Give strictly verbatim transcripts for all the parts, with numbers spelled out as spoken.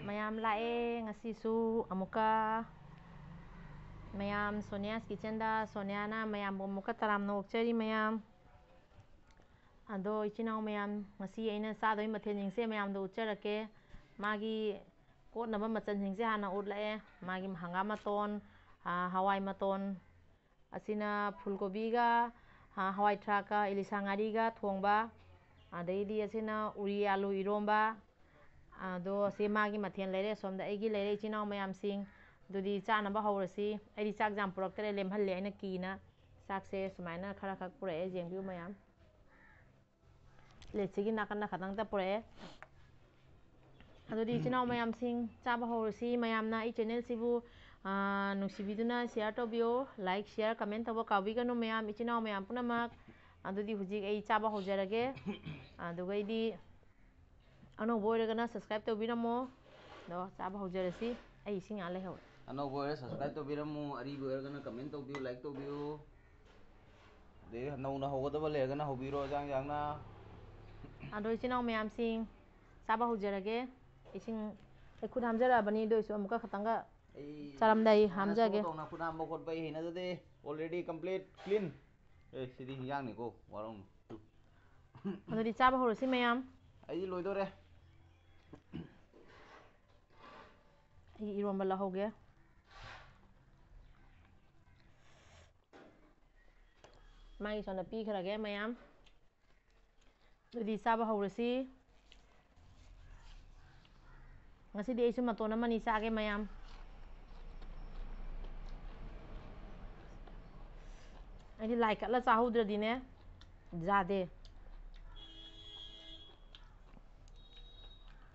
ꯃꯌꯥꯝ ꯂꯥꯛꯑꯦ ꯉꯁꯤꯁꯨ ꯑꯃꯨꯛꯀ꯫ ꯃꯌꯥꯝ ꯁꯣꯅꯤꯌꯥꯁ ꯀꯤꯆꯟꯗ, ꯁꯣꯅꯤꯌꯥꯅ ꯃꯌꯥꯝꯕꯨ ꯑꯃꯨꯛꯀ ꯇꯔꯥꯝꯅ ꯑꯣꯛꯆꯔꯤ ꯃꯌꯥꯝ꯫ ꯑꯗꯣ ꯏꯆꯤꯟ ꯏꯅꯥꯎ ꯃꯌꯥꯝ, ꯉꯁꯤ ꯑꯩꯅ ꯆꯥꯗꯣꯏ ꯃꯊꯦꯜꯁꯤꯡꯁꯦ ꯃꯌꯥꯝꯗ ꯎꯠꯆꯔꯛꯀꯦ꯫ ꯃꯥꯒꯤ ꯀꯣꯠꯅꯕ ꯃꯆꯜꯁꯤꯡꯁꯦ ꯍꯥꯟꯅ ꯎꯠꯂꯛꯑꯦ꯫ ꯃꯥꯒꯤ ꯍꯪꯒꯥꯝ ꯃꯇꯣꯟ, ꯑꯥ, ꯍꯋꯥꯏ ꯃꯇꯣꯟ, ꯑꯁꯤꯅ ꯐꯨꯜ ꯀꯣꯕꯤꯒ, ꯑꯥ, ꯍꯋꯥꯏ ꯊ꯭ꯔꯥꯛꯀ ꯏꯂꯤꯁꯥ ꯉꯥꯔꯤꯒ ꯊꯣꯡꯕ, ꯑꯗꯩꯗꯤ ꯑꯁꯤꯅ ꯎꯔꯤ ꯑꯥꯂꯨ ꯏꯔꯣꯝꯕ꯫ ꯑꯗꯣ ꯑꯁꯤ ꯃꯥꯒꯤ ꯃꯊꯦꯜ ꯂꯩꯔꯦ, ꯁꯣꯝꯗ ꯑꯩꯒꯤ ꯂꯩꯔꯦ, ꯏꯆꯤꯟ ꯏꯅꯥꯎ ꯃꯌꯥꯝꯁꯤꯡ꯫ ꯑꯗꯨꯗꯤ ꯆꯥꯅꯕ ꯍꯧꯔꯁꯤ꯫ ꯑꯩꯗꯤ ꯆꯥꯛ ꯌꯥꯝ ꯄꯨꯔꯛꯇ꯭ꯔꯦ, ꯂꯦꯝꯍꯜꯂꯦ ꯑꯩꯅ ꯀꯤꯅ꯫ ꯆꯥꯛꯁꯦ ꯁꯨꯃꯥꯏꯅ ꯈꯔ ꯈꯛ ꯄꯨꯔꯛꯑꯦ, ꯌꯦꯡꯕꯤꯌꯨ ꯃꯌꯥꯝ꯫ ꯄ꯭ꯂꯦꯠꯁꯤꯒꯤ ꯅꯥꯀꯟꯗ ꯈꯛꯇꯪꯇ ꯄꯨꯔꯛꯑꯦ꯫ ꯑꯗꯨꯗꯤ ꯏꯆꯤꯟ ꯏꯅꯥꯎ ꯃꯌꯥꯝꯁꯤꯡ, ꯆꯥꯕ ꯍꯧꯔꯁꯤ꯫ ꯃꯌꯥꯝꯅ ꯑꯩ ꯆꯦꯅꯦꯜꯁꯤꯕꯨ, ꯑꯥ, ꯅꯨꯡꯁꯤꯕꯤꯗꯨꯅ ꯁꯤꯌꯥꯔ ꯇꯧꯕꯤꯌꯣ꯫ ꯂꯥꯏꯛ, ꯁꯤꯌꯥꯔ, ꯀꯃꯦꯟ ꯇꯧꯕ ꯀꯥꯎꯕꯤꯒꯅꯨ ꯃꯌꯥꯝ, ꯏꯆꯤꯟ ꯏꯅꯥꯎ ꯃꯌꯥꯝ ꯄꯨꯝꯅꯃꯛ꯫ ꯑꯗꯨꯗꯤ ꯍꯧꯖꯤꯛ ꯑꯩ ꯆꯥꯕ ꯍꯧꯖꯔꯒꯦ꯫ ꯑꯗꯨꯒꯩꯗꯤ ꯑꯅꯧꯕ ꯑꯣꯏꯔꯒꯅ ꯁꯕꯁꯀ꯭ꯔꯥꯏꯕ ꯇꯧꯕꯤꯔꯝꯃꯣ꯫ ꯑꯗꯣ ꯆꯥꯕ ꯍꯧꯖꯔꯁꯤ꯫ ꯑꯩ ꯏꯁꯤꯡ ꯉꯥꯏꯍꯥꯛ ꯂꯩꯍꯧꯔꯦ꯫ ꯑꯅꯧꯕ ꯑꯣꯏꯔꯒꯅ ꯁꯕꯁꯀ꯭ꯔꯥꯏꯕ ꯇꯧꯕꯤꯔꯝꯃꯨ, ꯑꯔꯤꯕ ꯑꯣꯏꯔꯒꯅ ꯀꯃꯦꯟ ꯇꯧꯕꯤꯌꯨ, ꯂꯥꯏꯛ ꯇꯧꯕꯤꯌꯨ꯫ ꯑꯗꯩ ꯅꯧꯅ ꯍꯧꯒꯗꯕ ꯂꯩꯔꯒꯅ ꯍꯧꯕꯤꯔꯣ, ꯌꯥꯡ ꯌꯥꯡꯅ꯫ ꯑꯗꯣ ꯏꯆꯤꯟ ꯏꯅꯥꯎ ꯃꯌꯥꯝꯁꯤꯡ, ꯆꯥꯕ ꯍꯧꯖꯔꯒꯦ꯫ ꯏꯁꯤꯡ ꯑꯩ ꯈꯨꯠ ꯍꯥꯝꯖꯔꯛꯑꯕꯅꯤ, ꯑꯗꯨ ꯑꯣꯏꯁꯨ ꯑꯃꯨꯛꯀ ꯈꯇꯪꯒ ꯑꯩ ꯆꯥꯔꯝꯗꯥꯏ ꯏꯁꯥꯅ ꯍꯥꯝꯖꯒꯦ꯫ ꯁꯣ ꯇꯧꯅ ꯈꯨꯠ ꯍꯥꯝꯕ ꯈꯣꯠꯄ ꯑꯩ ꯍꯩꯅꯖꯗꯦ꯫ Already complete clean꯫ ꯑꯦ, ꯁꯤꯗꯤ ꯍꯤꯟꯖꯥꯡꯅꯤꯀꯣ, ꯋꯥꯔꯧꯅꯨ꯫ ꯑꯗꯨꯗꯤ ꯆꯥꯕ ꯍꯧꯔꯁꯤ ꯃꯌꯥꯝ꯫ ꯑꯩꯗꯤ ꯂꯣꯏꯗꯣꯔꯦ꯫ ꯑꯩ ꯏꯔꯣꯝꯕ ꯂꯧꯍꯧꯒꯦ꯫ ꯃꯥꯒꯤ ꯁꯣꯝꯗ ꯄꯤꯈ꯭ꯔꯒꯦ ꯃꯌꯥꯝ꯫ ꯑꯗꯨꯗꯤ ꯆꯥꯕ ꯍꯧꯔꯁꯤ꯫ ꯉꯁꯤꯗꯤ ꯑꯩꯁꯨ ꯃꯇꯣꯟ ꯑꯃꯅꯤ ꯆꯥꯒꯦ ꯃꯌꯥꯝ꯫ ꯑꯩꯗꯤ ꯂꯥꯏ ꯀꯠꯂ ꯆꯥꯍꯧꯗ꯭ꯔꯗꯤꯅꯦ ꯌꯥꯗꯦ꯫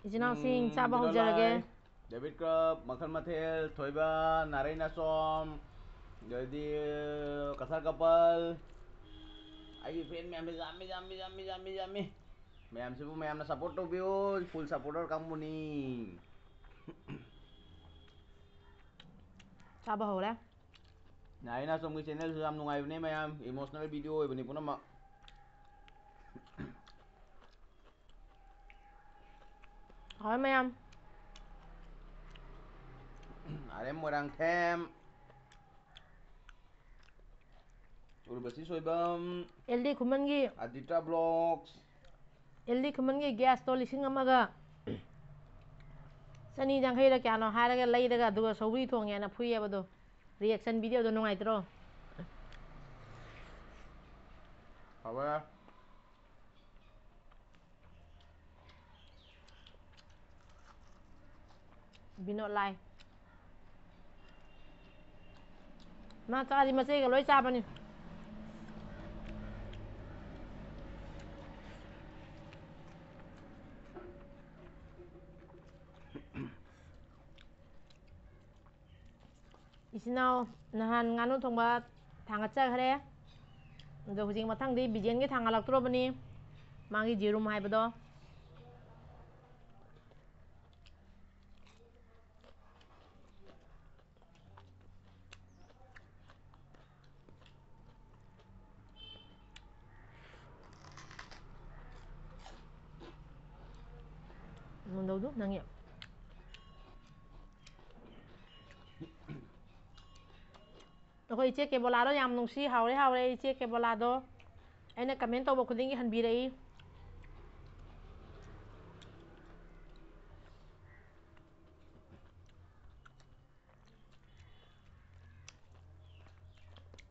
ꯏꯆꯤꯟ ꯏꯅꯥꯎꯁꯤꯡ, ꯎꯝ, ꯆꯥꯕ ꯍꯧꯖꯔꯒꯦ꯫ ꯗꯦꯕꯤꯠ ꯀ꯭ꯂꯕ, ꯃꯈꯜ ꯃꯊꯦꯜ, ꯊꯣꯏꯕ, ꯅꯥꯔꯩ ꯅꯥꯆꯣꯝ, ꯑꯗꯩꯗꯤ ꯀꯁꯥꯔ ꯀꯄꯜ, ꯑꯩꯒꯤ ꯐꯦꯟ ꯃꯌꯥꯝꯁꯦ ꯌꯥꯝꯃꯤ, ꯌꯥꯝꯃꯤ, ꯌꯥꯝꯃꯤ, ꯌꯥꯝꯃꯤ, ꯌꯥꯝꯃꯤ꯫ ꯃꯌꯥꯝꯁꯤꯕꯨ ꯃꯌꯥꯝꯅ ꯁꯞꯄꯣꯔꯠ ꯇꯧꯕꯤꯌꯨ, ꯐꯨꯜ ꯁꯞꯄꯣꯔꯇꯔ ꯀꯥꯡꯕꯨꯅꯤ꯫ ꯅꯥꯔꯩ ꯅꯥꯆꯣꯝꯒꯤ ꯆꯦꯅꯦꯜꯁꯨ ꯌꯥꯝ ꯅꯨꯡꯉꯥꯏꯕꯅꯦ ꯃꯌꯥꯝ, ꯏꯃꯣꯁꯅꯦꯜ ꯚꯤꯗꯤꯑꯣ ꯑꯣꯏꯕꯅꯤ ꯄꯨꯝꯅꯃꯛ꯫ ꯍꯣꯏ ꯃꯌꯥꯝ꯫ R M Moirangthem. Urvashi Soibam. L D ꯈꯨꯃꯟꯒꯤ ꯑꯗꯤꯇ꯭ꯔ ꯕ꯭ꯂꯣꯛꯁ꯫ ꯑꯦꯜ ꯗꯤ ꯈꯨꯃꯟꯒꯤ ꯒ꯭ꯌꯥꯁꯇꯣ ꯂꯤꯁꯤꯡ ꯑꯃꯒ ꯆꯅꯤ ꯌꯥꯡꯈꯩꯔ ꯀꯌꯥꯅꯣ ꯍꯥꯏꯔꯒ ꯂꯩꯔꯒ ꯑꯗꯨꯒ ꯁꯧꯒ꯭ꯔꯤ ꯊꯣꯡꯉꯦꯅ ꯐꯨꯏꯌꯦꯕ ꯑꯗꯣ꯫ ꯔꯤꯌꯦꯛꯁꯟ ꯚꯤꯗꯤꯑꯣꯗꯣ ꯅꯨꯡꯉꯥꯏꯇ꯭ꯔꯣ? ꯍꯥꯎꯋꯦ꯫ ꯕꯤꯅꯣꯗ ꯂꯥꯏ꯫ ꯃꯥ ꯆꯥꯗꯤ ꯃꯆꯦꯒ ꯂꯣꯏ ꯆꯥꯕꯅꯤ꯫ ꯏꯆꯤꯟ ꯏꯅꯥꯎ ꯅꯍꯥꯟ ꯉꯥꯅꯨ ꯊꯣꯡꯕ ꯊꯥꯡꯒꯠꯆꯈ꯭ꯔꯦ꯫ ꯑꯗꯣ ꯍꯧꯖꯤꯛ ꯃꯊꯪꯗꯤ ꯕꯤꯖꯦꯟꯒꯤ ꯊꯥꯡꯒꯠꯂꯛꯇ꯭ꯔꯣꯕꯅꯤ꯫ ꯃꯥꯒꯤ ꯌꯦꯔꯨꯝ ꯍꯥꯏꯕꯗꯣ꯫ ꯅꯪꯒꯤ ꯑꯩꯈꯣꯏ ꯏꯆꯦ ꯀꯦꯕꯣꯂꯥꯗꯣ ꯌꯥꯝ ꯅꯨꯡꯁꯤ, ꯍꯥꯎꯔꯦ, ꯍꯥꯎꯔꯦ꯫ ꯏꯆꯦ ꯀꯦꯕꯣꯂꯥꯗꯣ ꯑꯩꯅ ꯀꯃꯦꯟ ꯇꯧꯕ ꯈꯨꯗꯤꯡꯒꯤ ꯍꯟꯕꯤꯔꯛꯏ꯫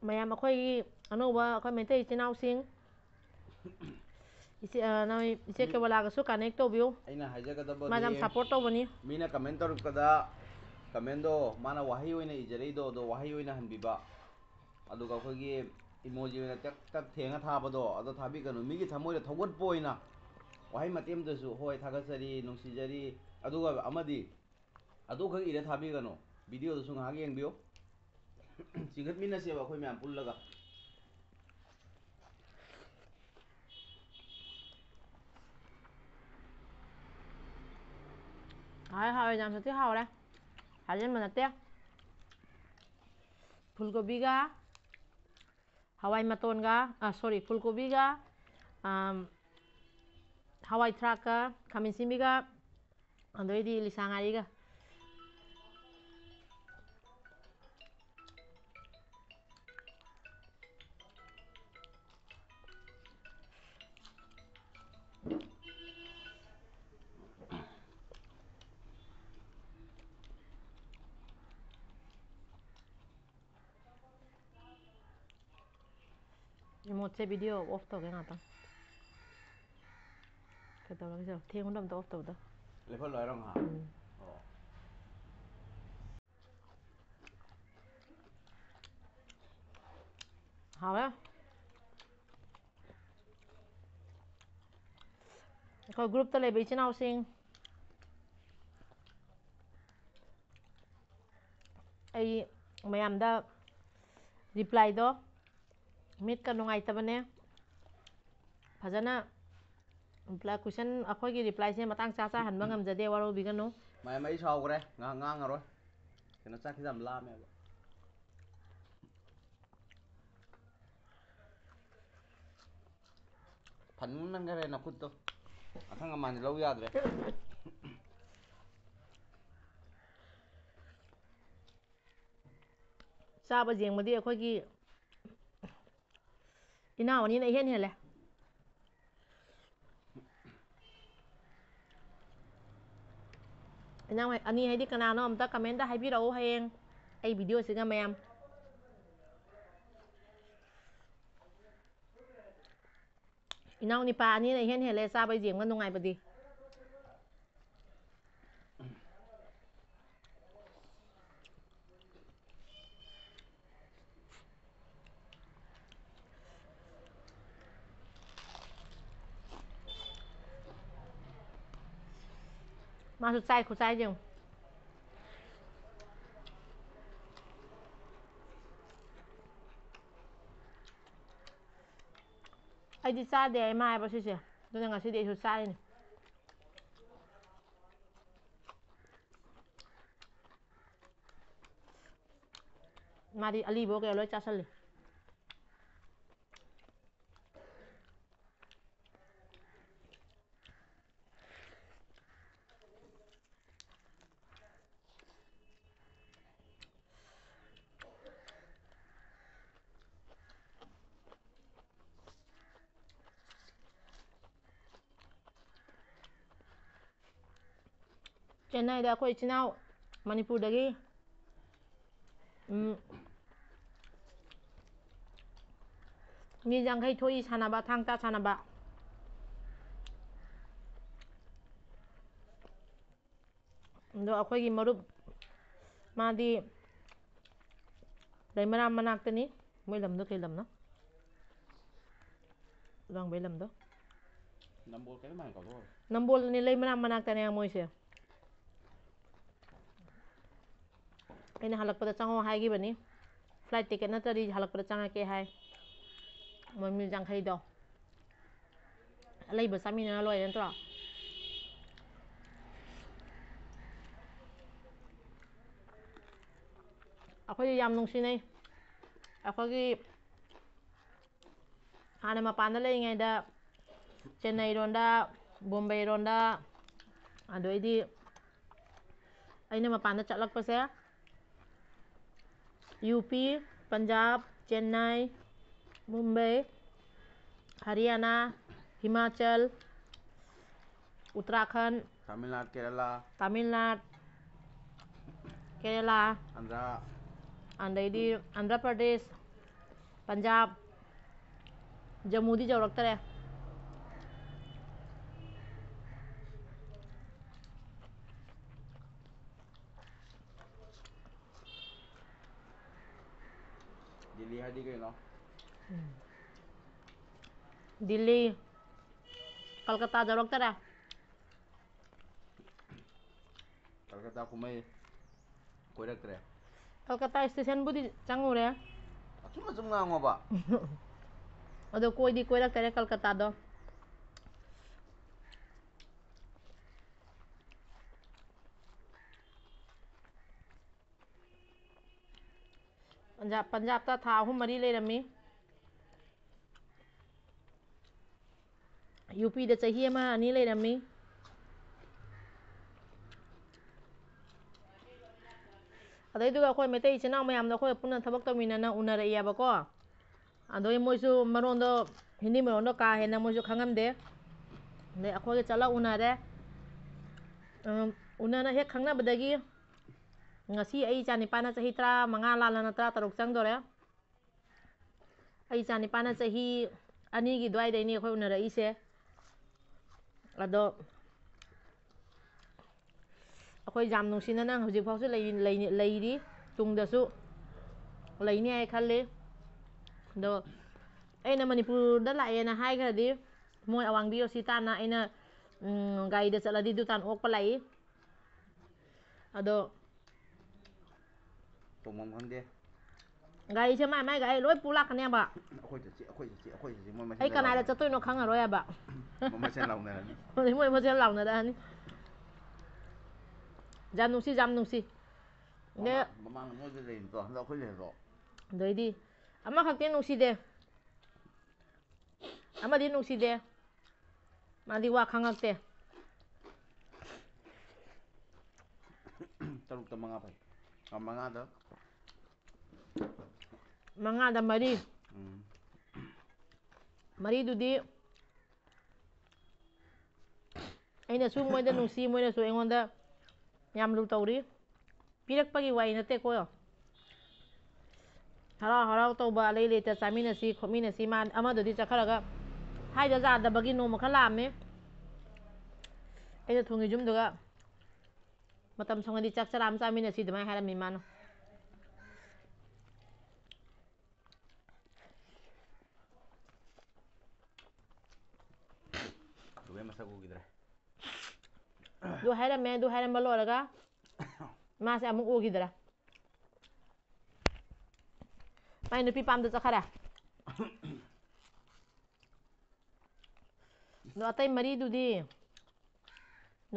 ꯃꯌꯥꯝ ꯑꯩꯈꯣꯏꯒꯤ ꯑꯅꯧꯕ ꯑꯩꯈꯣꯏ ꯃꯩꯇꯩ ꯏꯆꯤꯟ ꯏꯅꯥꯎꯁꯤꯡ, ꯏꯆꯦ, ꯑ, ꯅꯣꯏ ꯏꯆꯦ ꯃꯤ-, ꯀꯦꯕꯣꯂꯥꯒꯁꯨ connect ꯇꯧꯕꯤꯌꯨ꯫ ꯑꯩꯅ ꯍꯥꯏꯖꯒꯗꯕꯗꯤ, ꯃꯥꯁꯦ ꯌꯥꯝ support ꯇꯧꯕꯅꯤ꯫ ꯃꯤꯅ comment ꯇꯧꯔꯛꯄꯗ, commentꯗꯣ ꯃꯥꯅ ꯋꯥꯍꯩ ꯑꯣꯏꯅ ꯏꯖꯔꯛꯏꯗꯣ, ꯑꯗꯣ ꯋꯥꯍꯩ ꯑꯣꯏꯅ ꯍꯟꯕꯤꯕ꯫ ꯑꯗꯨꯒ ꯑꯩꯈꯣꯏꯒꯤ emoji ꯑꯣꯏꯅ ꯇꯛ ꯇꯛ ꯊꯦꯡꯉ ꯊꯥꯕꯗꯣ, ꯑꯗꯣ ꯊꯥꯕꯤꯒꯅꯨ꯫ ꯃꯤꯒꯤ ꯊꯃꯣꯏꯗ ꯊꯧꯒꯠꯄ ꯑꯣꯏꯅ ꯋꯥꯍꯩ ꯃꯇꯦꯛ ꯑꯃꯗꯁꯨ, "ꯍꯣꯏ, ꯊꯥꯒꯠꯆꯔꯤ, ꯅꯨꯡꯁꯤꯖꯔꯤ", ꯑꯗꯨꯒ ꯑꯃꯗꯤ ꯑꯗꯨꯈꯛ ꯏꯔ ꯊꯥꯕꯤꯒꯅꯨ꯫ Videoꯗꯨꯁꯨ ꯉꯥꯏꯍꯥꯛ ꯌꯦꯡꯕꯤꯌꯨ꯫ ꯆꯤꯡꯈꯠꯃꯤꯟꯅꯁꯦꯕ ꯑꯩꯈꯣꯏ ꯃꯌꯥꯝ ꯄꯨꯜꯂꯒ꯫ ꯍꯥꯎꯋꯦ, ꯍꯥꯎꯋꯦ, ꯌꯥꯝ ꯁꯥꯊꯤ ꯍꯥꯎꯔꯦ꯫ ꯍꯥꯏꯖꯤꯟꯕ ꯅꯠꯇꯦ꯫ ꯐꯨꯜ ꯀꯣꯕꯤꯒ, ꯍꯋꯥꯏ ꯃꯇꯣꯟꯒ, ꯑ, sorry, ꯐꯨꯜ ꯀꯣꯕꯤꯒ, ꯑꯝ, ꯍꯋꯥꯏ ꯊ꯭ꯔꯥꯛꯀ, ꯈꯥꯃꯦꯟ ꯑꯁꯤꯟꯕꯤꯒ, ꯑꯗꯩꯗꯤ ꯂꯤꯁꯥ ꯉꯥꯔꯤꯒ꯫ ꯔꯤꯃꯣꯠꯁꯦ ꯚꯤꯗꯤꯑꯣ ꯑꯣꯐ ꯇꯧꯒꯦ ꯉꯥꯛꯇꯪ꯫ ꯀꯩꯗꯧꯔꯒꯦ ꯁꯤꯕꯣ? ꯊꯦꯡꯕꯗ ꯑꯝꯇ ꯑꯣꯐ ꯇꯧꯗ꯫ ꯂꯦꯞꯍꯜꯂꯣ ꯍꯥꯏꯔꯣ ꯉꯥꯏꯍꯥꯛ? ꯎꯝ꯫ ꯑꯣ꯫ ꯍꯥꯎꯋꯦ꯫ ꯑꯩꯈꯣꯏ ꯒ꯭ꯔꯨꯞꯇ ꯂꯩꯕ ꯏꯆꯤꯟ ꯏꯅꯥꯎꯁꯤꯡ, ꯑꯩ ꯃꯌꯥꯝꯗ ꯔꯤꯄ꯭ꯂꯥꯏꯗꯣ, ꯃꯤꯠꯀ ꯅꯨꯡꯉꯥꯏꯇꯕꯅꯦ, ꯐꯖꯅ ꯔꯤꯄ꯭ꯂꯥꯏ, ꯀꯣꯏꯁꯟ ꯑꯩꯈꯣꯏꯒꯤ ꯔꯤꯄ꯭ꯂꯥꯏꯁꯦ ꯃꯇꯥꯡ ꯆꯥ ꯆꯥ ꯍꯟꯕ ꯉꯝꯖꯗꯦ, ꯋꯥꯔꯧꯕꯤꯒꯅꯨ꯫ ꯃꯌꯥꯝ, ꯑꯩ ꯁꯥꯎꯈ꯭ꯔꯦ, ꯉꯥꯡ-, ꯉꯥꯡꯉꯔꯣꯏ꯫ ꯀꯩꯅꯣ, ꯆꯥꯛ ꯈꯤꯇꯪ ꯂꯥꯝꯃꯦꯕ꯫ ꯐꯟꯃꯟꯈꯔꯦ ꯅꯈꯨꯠꯇꯣ꯫ ꯑꯈꯪ ꯑꯃꯥꯟꯗꯤ ꯂꯧ ꯌꯥꯗ꯭ꯔꯦ꯫ ꯆꯥꯕ ꯌꯦꯡꯕꯗꯤ ꯑꯩꯈꯣꯏꯒꯤ ꯏꯅꯥꯎ ꯑꯅꯤꯅ ꯏꯍꯦꯟ ꯍꯦꯜꯂꯦ꯫ ꯏꯅꯥꯎ ꯑꯅꯤ ꯍꯥꯏꯗꯤ ꯀꯅꯥꯅꯣ ꯑꯝꯇ ꯀꯃꯦꯟꯗ ꯍꯥꯏꯕꯤꯔꯛꯎ ꯍꯌꯦꯡ ꯑꯩ ꯚꯤꯗꯤꯑꯣꯁꯤꯒ ꯃꯌꯥꯝ꯫ ꯏꯅꯥꯎ ꯅꯤꯄꯥ ꯑꯅꯤꯅ ꯏꯍꯦꯟ ꯍꯦꯜꯂꯦ ꯆꯥꯕ ꯌꯦꯡꯕ ꯅꯨꯡꯉꯥꯏꯕꯗꯤ꯫ ꯃꯥꯁꯨ ꯆꯥꯏ ꯈꯨꯆꯥꯏꯁꯦ ꯌꯦꯡꯉꯨ꯫ ꯑꯩꯗꯤ ꯆꯥꯗꯦ ꯍꯥꯏ ꯃꯥ ꯍꯥꯏꯕ ꯁꯤꯁꯦ, ꯑꯗꯨꯅ ꯉꯁꯤꯗꯤ ꯑꯩꯁꯨ ꯆꯥꯔꯤꯅꯤ꯫ ꯃꯥꯗꯤ ꯑꯂꯤꯕꯣ ꯀꯩꯅꯣ ꯂꯣꯏ ꯆꯥꯁꯜꯂꯤ꯫ ꯆꯦꯟꯅꯥꯏꯗ ꯑꯩꯈꯣꯏ ꯏꯆꯤꯟ ꯏꯅꯥꯎ ꯃꯅꯤꯄꯨꯔꯗꯒꯤ, ꯎꯝ, ꯃꯤ ꯌꯥꯡꯈꯩ ꯊꯣꯛꯏ ꯁꯥꯟꯅꯕ, ꯊꯥꯡ ꯇꯥ ꯁꯥꯟꯅꯕ꯫ ꯑꯗꯣ ꯑꯩꯈꯣꯏꯒꯤ ꯃꯔꯨꯞ, ꯃꯥꯗꯤ ꯂꯩꯃꯔꯥꯝ ꯃꯅꯥꯛꯇꯅꯤ꯫ ꯃꯣꯏ ꯂꯝꯗꯣ ꯀꯩ ꯂꯝꯅꯣ? ꯂꯨꯋꯥꯡꯕꯩ ꯂꯝꯗꯣ꯫ ꯅꯝꯕꯣꯜ ꯀꯩꯅꯣꯝ ꯍꯥꯏ ꯀꯧꯕ꯫ ꯅꯝꯕꯣꯜꯅꯤ, ꯂꯩꯃꯔꯥꯝ ꯃꯅꯥꯛꯇꯅꯦ ꯃꯣꯏꯁꯦ꯫ ꯑꯩꯅ ꯍꯜꯂꯛꯄꯗ ꯆꯪꯉꯣ ꯍꯥꯏꯈꯤꯕꯅꯤ꯫ Flight ticket ꯅꯠꯇ꯭ꯔꯗꯤ ꯍꯜꯂꯛꯄꯗ ꯆꯪꯉꯛꯀꯦ ꯍꯥꯏ꯫ ꯃꯣꯏ ꯃꯤ ꯌꯥꯡꯈꯩꯗꯣ꯫ ꯑꯂꯩꯕ ꯆꯥꯃꯤꯟꯅꯔ ꯂꯣꯏꯔꯦ ꯅꯠꯇ꯭ꯔꯣ? ꯑꯩꯈꯣꯏꯗꯤ ꯌꯥꯝ ꯅꯨꯡꯁꯤꯅꯩ꯫ ꯑꯩꯈꯣꯏꯒꯤ ꯍꯥꯟꯅ ꯃꯄꯥꯟꯗ ꯂꯩꯔꯤꯉꯩꯗ ꯆꯦꯟꯅꯩꯔꯣꯝꯗ, ꯕꯣꯝꯕꯦꯔꯣꯝꯗ, ꯑꯗꯩꯗꯤ ꯑꯩꯅ ꯃꯄꯥꯟꯗ ꯆꯠꯂꯛꯄꯁꯦ, ꯌꯨ ꯄꯤ, ꯄꯟꯖꯥꯕ, ꯆꯦꯟꯅꯥꯏ, ꯃꯨꯝꯕꯩ, ꯍꯔꯤꯌꯥꯅꯥ, ꯍꯤꯃꯥꯆꯜ, ꯎꯠꯇꯔꯥꯈꯟ, ꯇꯥꯃꯤꯜꯅꯥꯗ, ꯀꯦꯔꯂꯥ, ꯇꯥꯃꯤꯜꯅꯥꯗ, ꯀꯦꯔꯂꯥ, ꯑꯟꯙ꯭ꯔꯥ, ꯑꯗꯩꯗꯤ ꯑꯟꯙ꯭ꯔ ꯄ꯭ꯔꯗꯦꯁ, ꯄꯟꯖꯥꯕ, ꯖꯝꯃꯨꯗꯤ ꯌꯧꯔꯛꯇꯔꯦ꯫ ꯗꯤꯜꯂꯤ ꯍꯥꯏꯗꯤ ꯀꯩꯅꯣ? ꯗꯤꯜꯂꯤ, ꯀꯜꯀꯇꯥ ꯌꯧꯔꯛꯇꯔꯦ꯫ ꯀꯜꯀꯇꯥ ꯀꯨꯝꯍꯩ ꯀꯣꯏꯔꯛꯇ꯭ꯔꯦ꯫ ꯀꯜꯀꯇꯥ ꯁ꯭ꯇꯦꯁꯟꯕꯨꯗꯤ ꯆꯪꯉꯨꯔꯦ꯫ ꯑꯆꯨꯝ ꯑꯆꯨꯝ ꯉꯥꯡꯉꯣꯕ꯫ ꯑꯗꯣ ꯀꯣꯏꯗꯤ ꯀꯣꯏꯔꯛꯇꯔꯦ ꯀꯜꯀꯇꯥꯗꯣ꯫ ꯄꯟꯖꯥꯕ, ꯄꯟꯖꯥꯕꯇ ꯊꯥ ꯑꯍꯨꯝ ꯃꯔꯤ ꯂꯩꯔꯝꯃꯤ꯫ ꯌꯨ ꯄꯤꯗ ꯆꯍꯤ ꯑꯃ ꯑꯅꯤ ꯂꯩꯔꯝꯃꯤ꯫ ꯑꯗꯩꯗꯨꯒ ꯑꯩꯈꯣꯏ ꯃꯩꯇꯩ ꯏꯆꯤꯟ ꯏꯅꯥꯎ ꯃꯌꯥꯝꯗꯣ ꯑꯩꯈꯣꯏ ꯄꯨꯟꯅ ꯊꯕꯛ ꯇꯧꯃꯤꯟꯅꯅ ꯎꯅꯔꯛꯑꯦꯕꯀꯣ꯫ ꯑꯗꯩ ꯃꯣꯏꯁꯨ ꯃꯔꯣꯟꯗꯣ, ꯍꯤꯟꯗꯤ ꯃꯔꯣꯟꯗꯣ ꯀꯥ ꯍꯦꯟꯅ ꯃꯣꯏꯁꯨ ꯈꯪꯉꯝꯗꯦ꯫ ꯑꯗꯩ ꯑꯩꯈꯣꯏꯒ ꯆꯠꯂ ꯎꯅꯔꯦ꯫ ꯑꯗꯨꯝ ꯎꯅꯅ ꯍꯦꯛ ꯈꯪꯅꯕꯗꯒꯤ ꯉꯁꯤ ꯑꯩ ꯏꯆꯥ ꯅꯤꯄꯥꯅ ꯆꯍꯤ ꯇꯔꯥꯃꯉꯥ ꯂꯥꯜꯂꯅ ꯇꯔꯥꯇꯔꯨꯛ ꯆꯪꯗꯣꯔꯦ꯫ ꯑꯩ ꯏꯆꯥ ꯅꯤꯄꯥꯅ ꯆꯍꯤ ꯑꯅꯤꯒꯤ ꯑꯗꯨꯋꯥꯏꯗꯩꯅꯤ ꯑꯩꯈꯣꯏ ꯎꯅꯔꯛꯏꯁꯦ꯫ ꯑꯗꯣ ꯑꯩꯈꯣꯏ ꯌꯥꯝ ꯅꯨꯡꯁꯤꯅꯅ ꯍꯧꯖꯤꯛꯐꯥꯎꯁꯨ ꯂꯩ-, ꯂꯩ-, ꯂꯩꯔꯤ, ꯇꯨꯡꯗꯁꯨ ꯂꯩꯅꯤ ꯍꯥꯏ ꯈꯜꯂꯤ꯫ ꯑꯗꯣ ꯑꯩꯅ ꯃꯅꯤꯄꯨꯔꯗ ꯂꯥꯛꯑꯦꯅ ꯍꯥꯏꯈ꯭ꯔꯗꯤ ꯃꯣꯏ ꯑꯋꯥꯡꯕꯤ ꯔꯣꯁꯤ ꯇꯥꯟꯅ ꯑꯩꯅ, ꯎꯝ, ꯒꯥꯔꯤꯗ ꯆꯠꯂꯗꯤ ꯗꯨꯀꯥꯟ ꯑꯣꯛꯄ ꯂꯥꯛꯏ꯫ ꯑꯗꯣ ꯇꯣꯡꯐꯝ ꯈꯪꯗꯦ꯫ ꯒꯥꯔꯤꯁꯦ ꯃꯥꯏ ꯃꯥꯏ ꯒꯥꯔꯤ ꯂꯣꯏ ꯄꯨ ꯂꯥꯛꯀꯅꯦꯕ꯫ ꯑꯩꯈꯣꯏ ꯆꯠꯁꯤ, ꯑꯩꯈꯣꯏ ꯆꯠꯁꯤ, ꯑꯩꯈꯣꯏ ꯆꯠꯁꯤ, ꯃꯣꯏ ꯃꯁꯦꯟ ꯑꯩ ꯀꯅꯥꯗ ꯂꯥꯎꯅꯔꯅꯤ꯫ ꯆꯠꯇꯣꯏꯅꯣ ꯈꯪꯉꯔꯣꯏ ꯍꯥꯏꯕ꯫ ꯃꯣꯏ ꯃꯁꯦꯟ ꯂꯥꯎꯅꯔꯅꯤ꯫ ꯍꯧꯖꯤꯛ ꯃꯣꯏ ꯃꯁꯦꯟ ꯂꯥꯎꯅꯔꯛꯑꯅꯤ꯫ ꯌꯥꯝ ꯅꯨꯡꯁꯤ, ꯌꯥꯝ ꯅꯨꯡꯁꯤ꯫ ꯅꯦ꯫ ꯃꯃꯥꯡ, ꯃꯃꯥꯡ ꯅꯣꯏꯗ ꯂꯩꯔꯤꯗꯣ ꯍꯟꯗꯛ ꯑꯩꯈꯣꯏ ꯂꯩꯔꯗ꯭ꯔꯣ? ꯑꯗꯩꯗꯤ ꯑꯃꯈꯛꯇꯤ ꯅꯨꯡꯁꯤꯗꯦ꯫ ꯑꯃꯗꯤ ꯅꯨꯡꯁꯤꯗꯦ꯫ ꯃꯥꯗꯤ ꯋꯥ ꯈꯪꯉꯛꯇꯦ꯫ ꯇꯔꯨꯛꯇ ꯃꯉꯥ ꯐꯩ꯫ ꯑ, ꯃꯉꯥꯗ꯫ ꯃꯉꯥꯗ ꯃꯔꯤ꯫ ꯎꯝ꯫ ꯃꯔꯤꯗꯨꯗꯤ ꯑꯩꯅꯁꯨ ꯃꯣꯏꯗ ꯅꯨꯡꯁꯤ, ꯃꯣꯏꯅꯁꯨ ꯑꯩꯉꯣꯟꯗ ꯌꯥꯝ ꯂꯨ ꯇꯧꯔꯤ꯫ ꯄꯤꯔꯛꯄꯒꯤ ꯋꯥꯔꯤ ꯅꯠꯇꯦꯀꯣ꯫ ꯍꯔꯥꯎ ꯍꯔꯥꯎ ꯇꯧꯕ, ꯑꯂꯩ ꯂꯩꯇ ꯆꯥꯃꯤꯟꯅꯁꯤ ꯈꯣꯠꯃꯤꯟꯅꯁꯤ꯫ ꯃꯥ ꯑꯃꯗꯨꯗꯤ ꯆꯠꯈ꯭ꯔꯒ ꯍꯥꯏꯗ ꯌꯥꯗꯕꯒꯤ ꯅꯣꯡꯃ ꯈꯔ ꯂꯥꯛꯑꯝꯃꯦ꯫ ꯑꯩꯅ ꯊꯣꯡꯉꯤ ꯌꯨꯝꯗꯨꯒ ꯃꯇꯝ ꯁꯪꯉꯗꯤ ꯆꯥꯛ ꯆꯔꯥ ꯑꯃ ꯆꯥꯃꯤꯟꯅꯁꯤ ꯑꯗꯨꯃꯥꯏꯅ ꯍꯥꯏꯔꯝꯃꯤ ꯃꯥꯅ꯫ ꯀꯧꯕ꯭ꯔꯨ ꯃꯁꯛ ꯎꯈꯤꯗ꯭ꯔꯦ꯫ ꯑꯗꯨ ꯍꯥꯏꯔꯝꯃꯦ, ꯑꯗꯨ ꯍꯥꯏꯔꯝꯕ ꯂꯣꯏꯔꯒ ꯃꯥꯁꯦ ꯑꯃꯨꯛ ꯎꯈꯤꯗ꯭ꯔꯦ꯫ ꯃꯥꯏ ꯅꯨꯄꯤ ꯄꯥꯝꯗ ꯆꯠꯈꯔꯦ꯫ ꯑꯗꯣ ꯑꯇꯩ ꯃꯔꯤꯗꯨꯗꯤ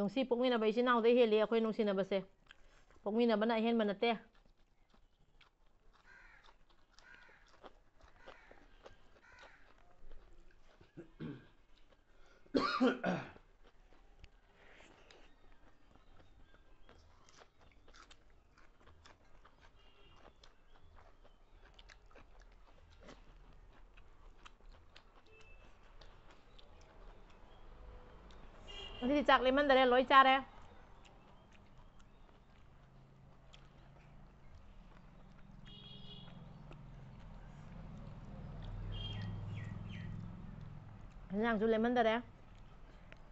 ꯅꯨꯡꯁꯤ, ꯄꯣꯛꯃꯤꯟꯅꯕ ꯏꯆꯤꯟ ꯏꯅꯥꯎꯗꯩ ꯍꯦꯜꯂꯤ ꯑꯩꯈꯣꯏ ꯅꯨꯡꯁꯤꯅꯕꯁꯦ꯫ ꯄꯣꯛꯃꯤꯟꯅꯕꯅ ꯑꯍꯦꯟꯕ ꯅꯠꯇꯦ꯫ ꯉꯁꯤꯗꯤ ꯆꯥꯛ ꯂꯦꯝꯍꯟꯗꯔꯦ, ꯂꯣꯏ ꯆꯥꯔꯦ꯫ ꯏꯟꯖꯥꯡꯁꯨ ꯂꯦꯝꯍꯟꯗꯔꯦ꯫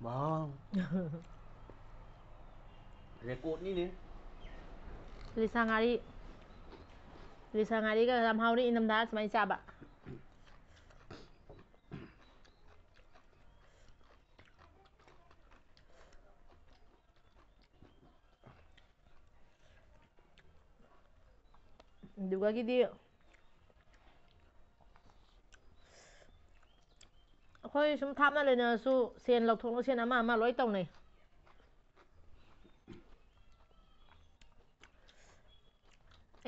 ꯃꯍꯥꯎ꯫ ꯔꯦꯀꯣꯔꯠꯅꯤꯅꯦ꯫ ꯂꯤꯁꯥ ꯉꯥꯔꯤ꯫ ꯂꯤꯁꯥ ꯉꯥꯔꯤꯒ ꯌꯥꯝ ꯍꯥꯎꯔꯤ ꯏꯪꯊꯝꯊꯥ ꯁꯨꯃꯥꯏꯅ ꯆꯥꯕ꯫ ꯑꯗꯨꯒꯒꯤꯗꯤ ꯑꯩꯈꯣꯏ ꯁꯨꯝ ꯊꯥꯞꯅ ꯂꯩꯅꯔꯁꯨ ꯁꯦꯟ ꯂꯧꯊꯣꯛ ꯂꯧꯁꯤꯟ ꯑꯃ ꯑꯃ ꯂꯣꯏ ꯇꯧꯅꯩ꯫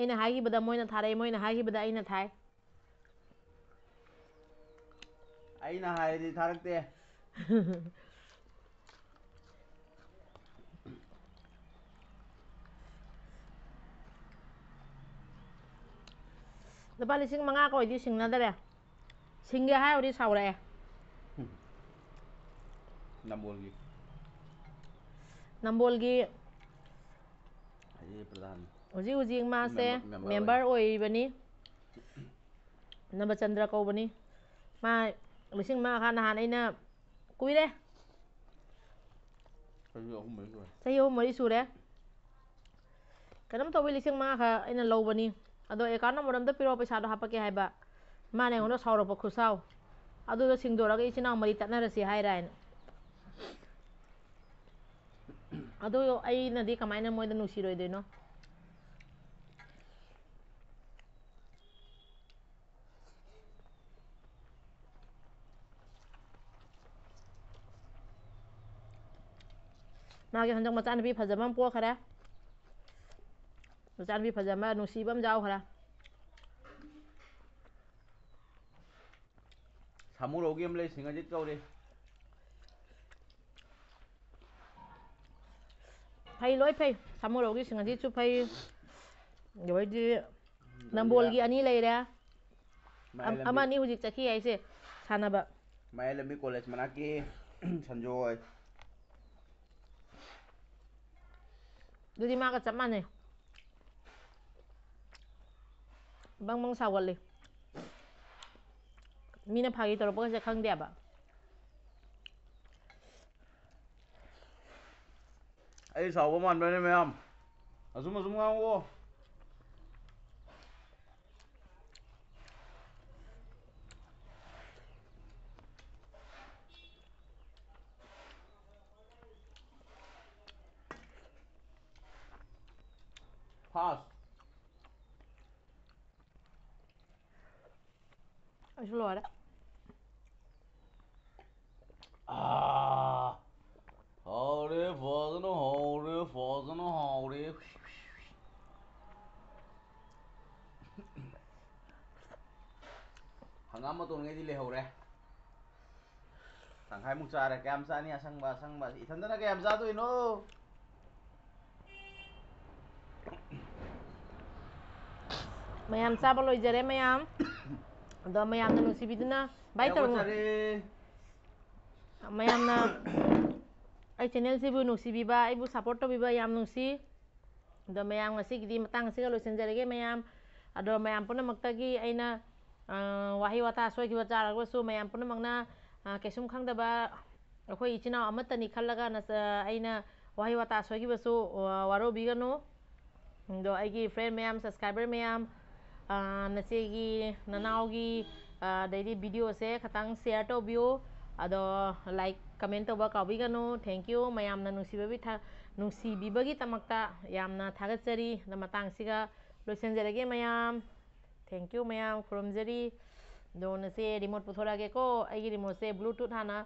ꯑꯩꯅ ꯍꯥꯏꯈꯤꯕꯗ ꯃꯣꯏꯅ ꯊꯥꯔꯛꯏ, ꯃꯣꯏꯅ ꯍꯥꯏꯈꯤꯕꯗ ꯑꯩꯅ ꯊꯥꯏ꯫ ꯑꯩꯅ ꯍꯥꯏꯔꯗꯤ ꯊꯥꯔꯛꯇꯦ꯫ ꯂꯨꯄꯥ ꯂꯤꯁꯤꯡ ꯃꯉꯥ ꯀꯣꯏꯗꯤ ꯁꯤꯡꯅꯗꯔꯦ꯫ ꯁꯤꯡꯒꯦ ꯍꯥꯏꯔꯨꯔꯗꯤ ꯁꯥꯎꯔꯛꯑꯦ꯫ ꯅꯝꯕꯣꯜꯒꯤ꯫ ꯅꯝꯕꯣꯜꯒꯤ ꯑꯩ ꯄ꯭ꯔꯙꯥꯟ꯫ ꯍꯧꯖꯤꯛ ꯍꯧꯖꯤꯛ ꯃꯥꯁꯦ ꯃꯦꯝꯕꯔ, ꯃꯦꯝꯕꯔ ꯃꯦꯝꯕꯔ ꯑꯣꯏꯔꯤꯕꯅꯤ꯫ ꯅꯕꯆꯟꯗ꯭ꯔ ꯀꯧꯕꯅꯤ꯫ ꯃꯥ ꯂꯤꯁꯤꯡ ꯃꯉꯥ ꯈꯛ ꯅꯍꯥꯟ ꯑꯩꯅ ꯀꯨꯏꯔꯦ꯫ ꯆꯍꯤ ꯑꯍꯨꯝ ꯃꯔꯤ ꯁꯨꯔꯦ꯫ ꯆꯍꯤ ꯑꯍꯨꯝ ꯃꯔꯤ ꯁꯨꯔꯦ꯫ ꯀꯩꯅꯣꯝ ꯇꯧꯕꯤ ꯂꯤꯁꯤꯡ ꯃꯉꯥ ꯈꯛ ꯑꯩꯅ ꯂꯧꯕꯅꯤ꯫ ꯑꯗꯣ ꯑꯦꯀꯥꯎꯟ ꯅꯝꯕꯔ ꯑꯝꯇ ꯄꯤꯔꯛꯑꯣ, ꯄꯩꯁꯥꯗꯣ ꯍꯥꯞꯄꯛꯀꯦ ꯍꯥꯏꯕ꯫ ꯃꯥꯅ ꯑꯩꯉꯣꯟꯗ ꯁꯥꯎꯔꯛꯄ ꯈꯨꯁꯥꯎ꯫ ꯑꯗꯨꯗ ꯁꯤꯡꯗꯣꯔꯒ ꯏꯆꯤꯟ ꯏꯅꯥꯎ ꯃꯔꯤ ꯇꯠꯅꯔꯁꯤ ꯍꯥꯏꯔꯥ ꯍꯥꯏꯅ꯫ ꯑꯗꯨ ꯑꯩꯅꯗꯤ ꯀꯃꯥꯏꯅ ꯃꯣꯏꯗ ꯅꯨꯡꯁꯤꯔꯣꯏꯗꯣꯏꯅꯣ? ꯃꯥꯒꯤ ꯍꯟꯗꯛ ꯃꯆꯥꯅꯨꯄꯤ ꯐꯖꯕ ꯑꯃ ꯄꯣꯛꯈ꯭ꯔꯦ꯫ ꯃꯆꯥꯅꯨꯄꯤ ꯐꯖꯕ ꯅꯨꯡꯁꯤꯕ ꯑꯃ ꯌꯥꯎꯈ꯭ꯔꯦ꯫ ꯁꯥꯃꯨꯔꯧꯒꯤ ꯑꯃ ꯂꯩ, ꯁꯤꯡꯍꯖꯤꯠ ꯀꯧꯔꯦ꯫ ꯐꯩ, ꯂꯣꯏ ꯐꯩ꯫ ꯁꯥꯃꯨꯔꯧꯒꯤ ꯁꯤꯡꯍꯖꯤꯠꯁꯨ ꯐꯩ꯫ ꯑꯗꯩꯗꯤ ꯅꯝꯕꯣꯜꯒꯤ ꯑꯅꯤ ꯂꯩꯔꯦ꯫ ꯃꯌꯥꯏ ꯂꯝꯕꯤ꯫ ꯑꯃ ꯑꯅꯤ ꯍꯧꯖꯤꯛ ꯆꯠꯈꯤ ꯍꯥꯏꯁꯦ ꯁꯥꯟꯅꯕ꯫ ꯃꯌꯥꯏ ꯂꯝꯕꯤ ꯀꯣꯂꯦꯖ ꯃꯅꯥꯛꯀꯤ ꯁꯟꯖꯣꯏ꯫ ꯑꯗꯨꯗꯤ ꯃꯥꯒ ꯆꯞ ꯃꯥꯟꯅꯩ꯫ ꯕꯪ ꯕꯪ ꯁꯥꯎꯒꯜꯂꯤ꯫ ꯃꯤꯅ ꯐꯥꯒꯤ ꯇꯧꯔꯛꯄꯒꯁꯦ ꯈꯪꯗꯦꯕ꯫ ꯑꯩ ꯁꯥꯎꯕ ꯃꯥꯟꯕ꯭ꯔꯅꯦ ꯃꯌꯥꯝ? ꯑꯆꯨꯝ ꯑꯆꯨꯝ ꯉꯥꯡꯉꯨꯀꯣ꯫ ꯐꯥꯁ꯫ ꯑꯩꯁꯨ ꯂꯣꯏꯔꯦ꯫ ꯑꯥ, ꯍꯥꯎꯔꯦ, ꯐꯖꯅ ꯍꯥꯎꯔꯦ, ꯐꯖꯅ ꯍꯥꯎꯔꯦ꯫ ꯍꯪꯒꯥꯝ ꯃꯇꯣꯟꯉꯩꯗꯤ ꯂꯩꯍꯧꯔꯦ꯫ ꯇꯪꯈꯥꯏꯃꯨꯛ ꯆꯥꯔꯦ꯫ ꯀꯌꯥꯝ ꯆꯥꯅꯤ? ꯑꯁꯪꯕ, ꯑꯁꯪꯕ꯫ ꯏꯊꯟꯗꯅ ꯀꯌꯥꯝ ꯆꯥꯗꯣꯏꯅꯣ? ꯃꯌꯥꯝ ꯆꯥꯕ ꯂꯣꯏꯖꯔꯦ, ꯃꯌꯥꯝ꯫ ꯑꯗꯣ ꯃꯌꯥꯝꯅ ꯅꯨꯡꯁꯤꯕꯤꯗꯨꯅ ꯚꯥꯏ ꯇꯧꯔꯝꯃꯣ꯫ ꯍꯧꯒꯠꯆꯔꯦ꯫ ꯃꯌꯥꯝꯅ ꯑꯩ ꯆꯦꯅꯦꯜꯁꯤꯕꯨ ꯅꯨꯡꯁꯤꯕꯤꯕ, ꯑꯩꯕꯨ ꯁꯞꯄꯣꯔꯠ ꯇꯧꯕꯤꯕ ꯌꯥꯝ ꯅꯨꯡꯁꯤ꯫ ꯑꯗꯣ ꯃꯌꯥꯝ, ꯉꯁꯤꯒꯤꯗꯤ ꯃꯇꯥꯡ ꯑꯁꯤꯒ ꯂꯣꯏꯁꯤꯟꯖꯔꯒꯦ, ꯃꯌꯥꯝ꯫ ꯑꯗꯣ ꯃꯌꯥꯝ ꯄꯨꯝꯅꯃꯛꯇꯒꯤ ꯑꯩꯅ, ꯑ, ꯋꯥꯍꯩ ꯋꯥꯇꯥ ꯁꯣꯏꯈꯤꯕ ꯇꯥꯔꯒꯁꯨ, ꯃꯌꯥꯝ ꯄꯨꯝꯅꯃꯛꯅ, ꯑ, ꯀꯩꯁꯨꯝ ꯈꯪꯗꯕ ꯑꯩꯈꯣꯏ ꯏꯆꯤꯟ ꯏꯅꯥꯎ ꯑꯃꯠꯇꯅꯤ ꯈꯜꯂꯒ ꯅꯆ-, ꯑꯩꯅ ꯋꯥꯍꯩ ꯋꯥꯇꯥ ꯁꯣꯏꯈꯤꯕꯁꯨ, ꯑ, ꯋꯥꯔꯧꯕꯤꯒꯅꯨ꯫ ꯑꯗꯣ ꯑꯩꯒꯤ ꯐ꯭ꯔꯦꯟ ꯃꯌꯥꯝ, ꯁꯕꯁꯀ꯭ꯔꯥꯏꯕꯔ ꯃꯌꯥꯝ, ꯑ, ꯅꯆꯦꯒꯤ, ꯅꯅꯥꯎꯒꯤ, ꯑ, ꯑꯗꯩꯗꯤ ꯚꯤꯗꯤꯑꯣꯁꯦ ꯈꯇꯪ ꯁꯤꯌꯔ ꯇꯧꯕꯤꯌꯨ꯫ ꯑꯗꯣ ꯂꯥꯏꯛ, ꯀꯃꯦꯟ ꯇꯧꯕ ꯀꯥꯎꯕꯤꯒꯅꯨ꯫ Thank you꯫ ꯃꯌꯥꯝꯅ ꯅꯨꯡꯁꯤꯕꯤꯕ ꯊꯥ-, ꯅꯨꯡꯁꯤꯕꯤꯕꯒꯤꯗꯃꯛꯇ ꯌꯥꯝꯅ ꯊꯥꯒꯠꯆꯔꯤ꯫ ꯑꯗꯣ ꯃꯇꯥꯡꯁꯤꯒ ꯂꯣꯏꯁꯤꯟꯖꯔꯒꯦ ꯃꯌꯥꯝ꯫ Thank you ꯃꯌꯥꯝ, ꯈꯨꯔꯨꯝꯖꯔꯤ꯫ ꯑꯗꯣ ꯅꯆꯦ ꯔꯤꯃꯣꯠ ꯄꯨꯊꯣꯔꯛꯑꯒꯦꯀꯣ꯫ ꯑꯩꯒꯤ ꯔꯤꯃꯣꯠꯁꯦ ꯕ꯭ꯂꯨꯇꯨꯠ ꯍꯥꯟꯅ